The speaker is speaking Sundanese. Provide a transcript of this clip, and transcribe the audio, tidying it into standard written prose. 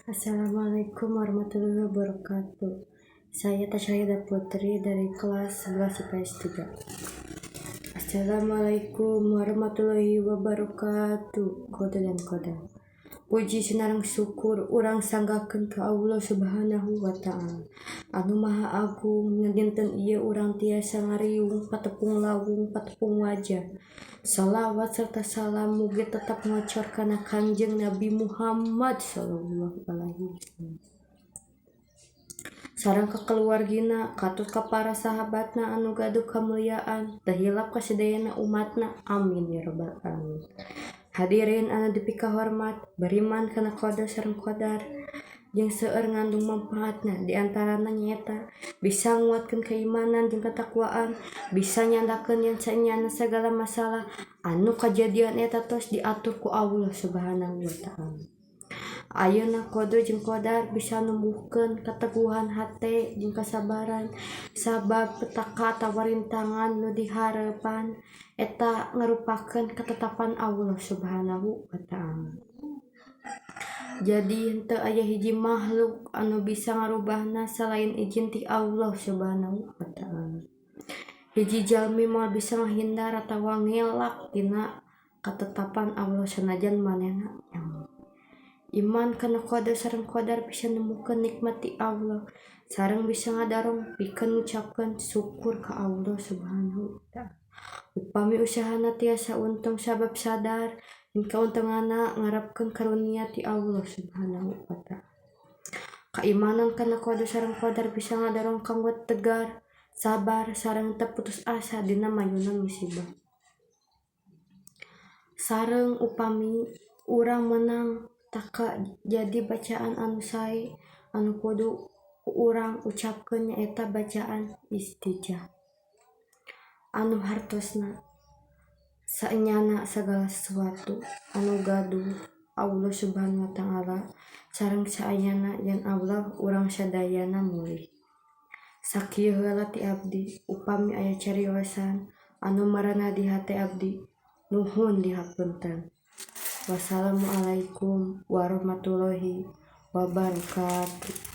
Assalamualaikum warahmatullahi wabarakatuh. Saya Tasya Putri dari kelas 11 IPS 3. Assalamualaikum warahmatullahi wabarakatuh. Qada dan qadar. Puji sinareng syukur urang sanggakeun ka Allah Subhanahu wa Ta'ala anu Maha Agung. Dinten ieu urang tiasa ngariung patepung lawung patepung wajah. Salawat serta salam mugi tetap ngocor kana Kanjeng Nabi Muhammad sallallahu alaihi wasallam sareng ka keluargina, katut ka para sahabatna anu gaduh kamuliaan, teu hilap ka sadayana umatna. Amin ya rabbal alamin. Hadirin anu dipikahormat, beriman kana qada sareng qadar jeung seueur ngandung manfaatna, di antarana nyaeta bisa nguatkeun keimanan jeung ketakwaan, bisa nyandakeun yen saenyana sagala masalah anu kajadian eta tos diatur ku Allah Subhanahu wa Ta'ala. Ayeuna qada jeung qadar bisa numbuhkeun kateguhan hate jeung kasabaran, sabab petaka atawa rintangan nu dihareupan eta ngarupakeun ketetapan Allah Subhanahu wa Ta'ala, jadi henteu aya hiji makhluk anu bisa ngarubahna selain izin ti Allah Subhanahu wa Ta'ala. Hiji jalmi moal bisa ngahindar atawa ngelak tina ketetapan Allah sanajan manehna nyaho. Iman kana qada sareng qadar bisa nemukeun nikmat ti Allah sareng bisa ngadorong pikeun ngucapkeun syukur ka Allah Subhanahu wa Ta'ala. Upami usahana tiasa untung sabab sadar yen kauntunganna ngarepkeun karunia ti Allah Subhanahu wa Ta'ala. Kaimanan kana qada sareng qadar bisa ngadorong kanggo tegar, sabar, sareng teu putus asa dina mayunan musibah. Sareng upami urang meunang taka jadi bacaan anu sae anu kudu ku urang ucapkeun nyaeta bacaan istijah, anu hartosna saenyana sagala sesuatu anu gaduh Allah Subhanahu wa Ta'ala sareng saenyana yen Allah urang sadayana mulih. Sakieu heula ti abdi, upami aya cariosan anu merenah di hate abdi, nuhun dihapunten. Wassalamualaikum warahmatullahi wabarakatuh.